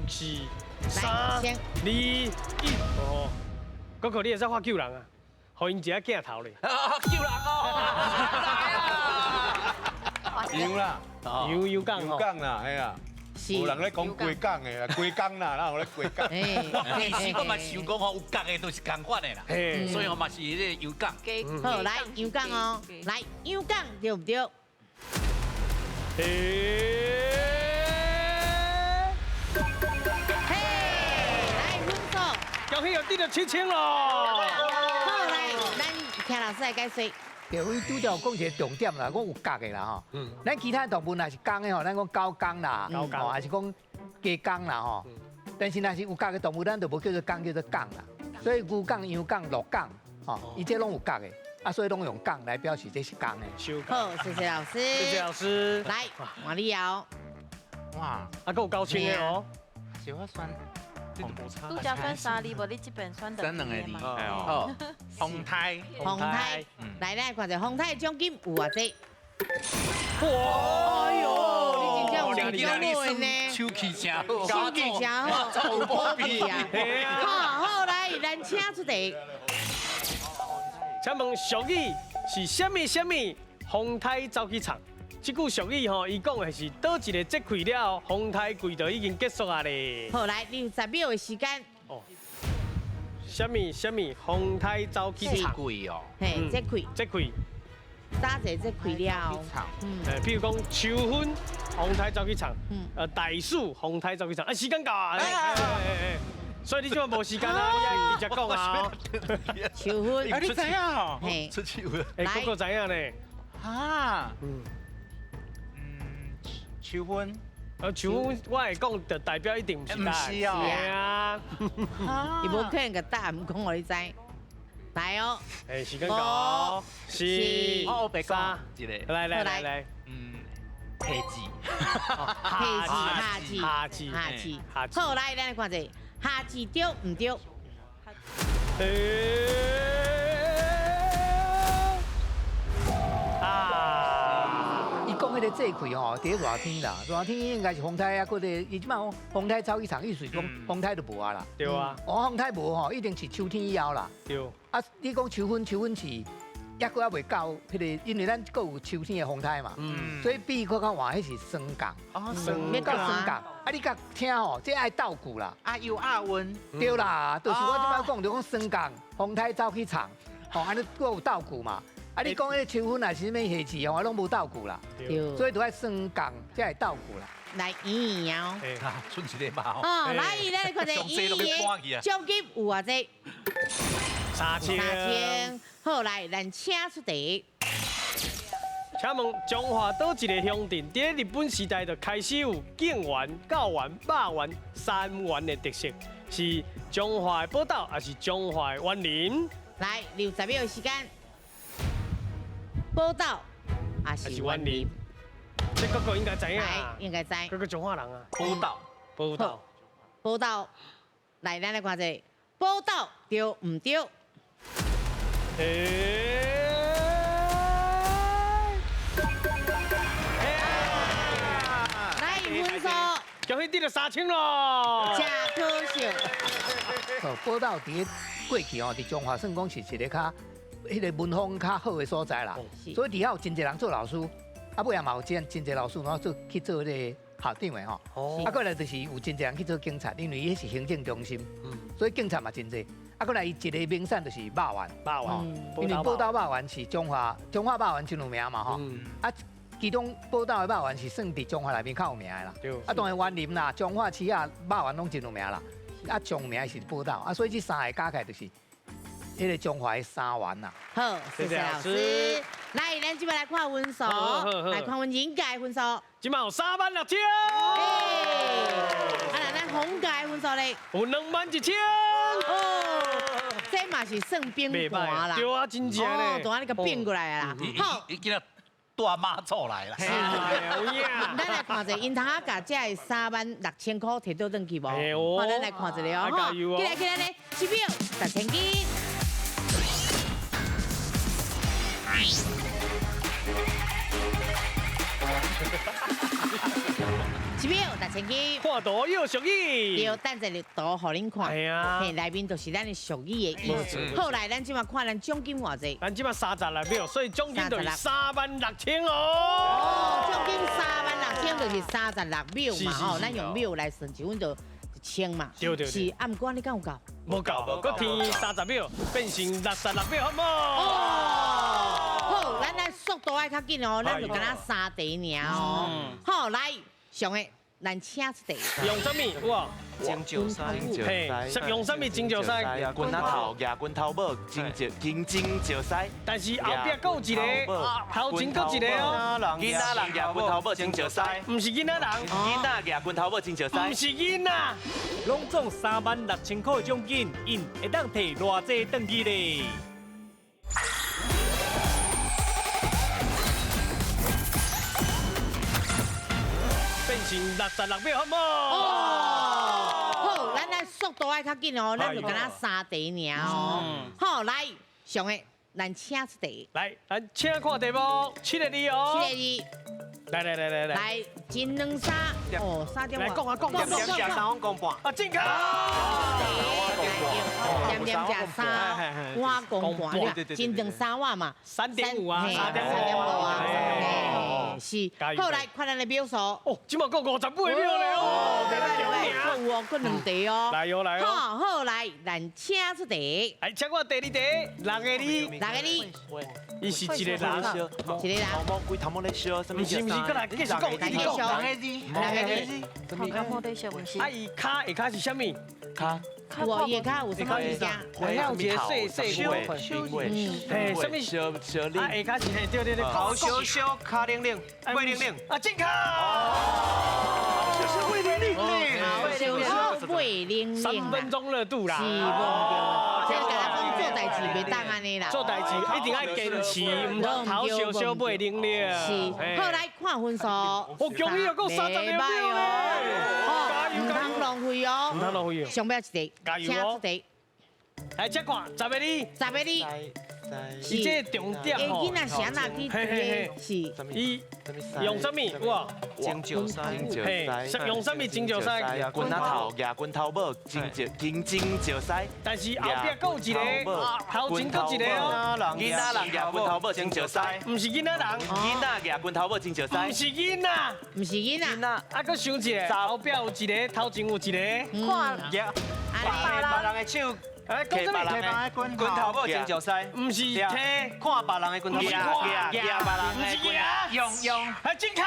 是3、2、1，哦，哥哥，你会使发救人啊？予𪜶一下镜头咧。啊，救人哦！羊啦，羊羊港羊港啦，嘿啊，有人咧讲鸡港的啦，鸡港啦，哪有咧鸡港？其实我嘛想讲吼，有角的都是仝款的啦，所以我嘛是彼个羊港。好，来羊港哦，来羊港对毋对？嘿，来分数，恭喜又得到7000咯！好，来，咱听老师来解说。对，阮拄才有讲一个重点啦，讲有角的啦吼。咱其他动物若是公的吼，咱讲狗公啦，吼，还是讲鸡公啦吼。但是若是有角的动物，咱就无叫做公，叫做港啦。所以牛港、羊港、鹿港，吼，伊这拢有角的，啊，所以拢用港来表示这是公的。好，谢谢老师。谢谢老师。来，王丽瑶。哇，啊，阁有9000的哦。是我选。拄才选3字，无你这边选选2个字。好，风台，风台，来来看一下风台奖金有偌济？哇！哎呦，你真正有奖金呢！手气真好，手气真好，有保庇啊！好，好来，咱请出题。请问俗语是啥物啥物？风台走去唱。这句俗语吼，伊讲的是佗一个节气了后，风台季就已经结束啊咧。好，来，你有10秒的时间。哦。啥物啥物风台走去唱？节气哦。嘿，节气。节气。早一个节气了。比如讲秋分，风台走去唱。大暑，风台走去唱。啊，时间到啊！所以你这摆无时间啊，你爱直接讲啊。秋分。啊，你知影哦？嘿。出秋了。哎，哥哥知影呢？啊。秋分，秋分我会讲，就代表一定毋是毋是哦，啊，伊无可能共答案讲予你知。来哦。哎，时间到，四、三、一个，来来来来，下字，下字，下字，下字，下字。好，来，咱来看者，下字对毋对？啊！伊讲彼个这气吼，伫咧热天啦，热天应该是风台啊，搁个伊这摆风台走去场，意思讲风台就无啊啦。对啊。哦，风台无吼，一定是秋天以后啦。对。啊，你讲秋分，秋分是抑阁还袂到彼个，因为咱阁有秋天的风台嘛。所以比阁较晚，彼是霜降。哦，到霜降。啊，你佮听吼，这爱斗句啦。啊，有鸭温。对啦，就是我这摆讲，就讲霜降，风台走去场，吼，按呢阁有斗句嘛。啊！你讲彼个秋分啊，是啥物夏至哦，拢无斗句啦，所以都爱霜降才会斗句啦。来，圆圆哦，出一个嘛哦，来，咱来看者圆圆，奖金有偌济？3000。3000。好，来，咱请出题。请问彰化佗一个乡镇，伫日本时代就开始有敬园、教园、肉园三园的特色，是彰化的宝岛，还是彰化的园林？来，60秒时间。宝岛还是园林？这哥哥应该知影，应该知。哥哥彰化人啊。宝岛，宝岛，宝岛。来，咱来看者，宝岛对毋对？来，分数。恭喜得了3000咯！真可惜。哦，宝岛伫过去哦，伫彰化算讲是一个较。彼个文风较好的所在啦，所以伫遐有真济人做老师，啊尾仔嘛有真济老师，然后做去做彼个校长的吼。啊，过来就是有真济人去做警察，因为彼是行政中心，所以警察嘛真济。啊，过来伊一个名产就是肉圆，肉圆，因为宝岛肉圆是彰化，彰化肉圆真有名嘛吼。啊，其中宝岛的肉圆是算伫彰化内面较有名的啦。啊，当然员林啦、彰化市啊肉圆拢真有名啦。啊，上有名的是宝岛，啊，所以这三个加起来就是。彼个彰化的三元呐。好，谢谢老师。来，咱这摆来看分数，来看阮应届分数。这摆有36000。啊，那咱红届分数咧？有21000。哦，这嘛是算冰盘啦。对啊，真正咧。哦，就按呢个变过来啦。好，伊今仔带妈祖来啦。咱来看者，𪜶通仔共这36000块提倒转去无？好，咱来看一下哦。起来起来咧，一秒10千金。一秒6000金，看图有俗语，对，等一下图予恁看。系啊，嘿，内面就是咱的俗语的意思。好，来，咱这摆看咱奖金偌济？咱这摆36秒，所以奖金就是36000哦。哦，奖金36000就是36秒嘛，吼，咱用秒来算，一分就1000嘛。对对。是，啊，毋过你敢有够？无够，阁添30秒，变成66秒，好无？哦，好，咱来速度爱较紧哦，咱就敢若3题尔哦。好，来。上个，咱请出题。用啥物？哇，金石嘿，用啥物金石师？棍仔头，举棍头帽，金石金金石师。但是后壁阁有一个，头前阁一个哦。囡仔人举棍头帽金石师，毋是囡仔人。囡仔举棍头帽金石师，毋是囡仔。拢总36000块奖金，𪜶会当提偌济转去咧？变成66秒，好无？哦，好，咱来速度爱较紧哦，咱就敢若3题尔哦。好，来，上个，咱请出题。来，咱请看题目，7个字哦。7个字。来来来来来。来，金两三，哦，3点。来讲啊讲，点点吃3碗公半。啊，正确。点点吃3碗公半，金两3碗嘛。3.5啊。3.5啊。是。好，来看咱的秒数。哦，这马够58秒咧哦。袂歹袂歹，够有哦，阁2题哦。来哟来哟。好，好来，咱请出题。来，请我第二题，6个字。6个字。伊是一个人，一个人。头毛规头毛咧烧，啥物？毋是毋是，阁来继续讲，继续讲。6个字，6个字。头壳毛咧烧，毋是。啊，伊跤下跤是啥物？跤。有伊下跤有啥物物件？下有一个细细的，嘿，啥物烧烧啊，下跤是嘿，对对对，头烧烧，跤冷冷，尾冷冷。啊，正确。头烧烧，尾冷冷。头烧烧，尾冷冷。3分钟热度啦。是，无毋对。这敢若讲做代志袂当按呢啦。做代志一定爱坚持，毋通头烧烧尾冷了。是，好来看分数。我恭喜哦，够36秒咧。哦，毋通浪费哦。毋通浪费哦。上尾一题，加油哦。请出题。来，这看10个字。10个字。是这个重点吼。囡仔是按怎去？是。伊用啥物？哇，金石塞，嘿，用啥物金石塞？棍仔头，举棍头帽，金石金金石塞。但是后壁阁有一个，头前阁一个哦。囡仔人举棍头帽金石塞。毋是囡仔人。囡仔举棍头帽金石塞。毋是囡仔。毋是囡仔。啊，阁想一个，后壁有一个，头前有一个。看，别人的手。哎，讲啥物？别人的棍头帽真石狮，毋是提，看别人的棍头帽，举别人毋是举，用用，还真卡。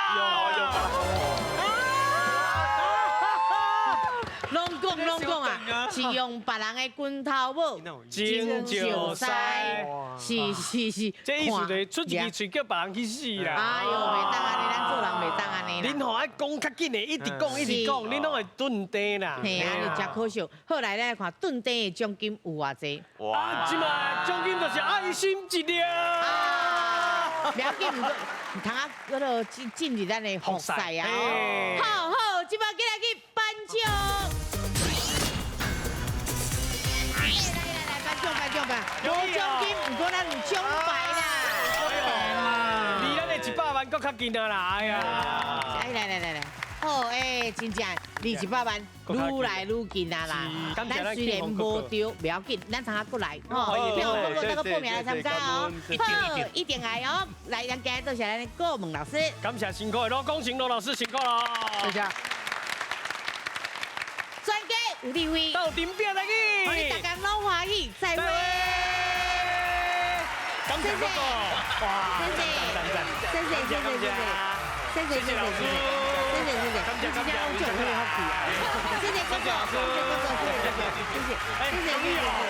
拢讲拢讲啊，是用别人的棍头帽真石狮，是是是，这意思就是出一支喙叫别人去死啦。哎呦，袂当按呢，咱做人袂当按呢。恁吼爱讲较紧的，一直讲一直讲，恁拢会顿地啦。嘿啊，你真可惜。后来咱来看顿地的奖金有偌济？哇！这马奖金就是爱心一粒。不要紧，毋通啊，嗰个进进入咱的复赛啊。好好，这马过来去颁奖。来来来，颁奖颁奖颁，无奖金，毋过咱有奖牌啦。离咱的100万阁较近啊啦，哎呀！哎，来来来来，好哎，真正离100万愈来愈近啊啦。咱虽然无中，不要紧，咱通啊过来吼，票那个报名来参加哦，好，一定来哦。来，咱今日多谢咱的顾问老师，感谢辛苦的罗光成罗老师辛苦了，谢谢。专家有智慧，斗阵拼来去，欢迎大家拢欢喜，再会。感谢哥哥，哇，谢谢，谢谢，谢谢，谢谢，谢谢，谢谢老师，谢谢，谢谢，感谢感谢，谢谢哥哥，谢谢哥哥，谢谢哥哥，谢谢，谢谢，谢谢，谢谢。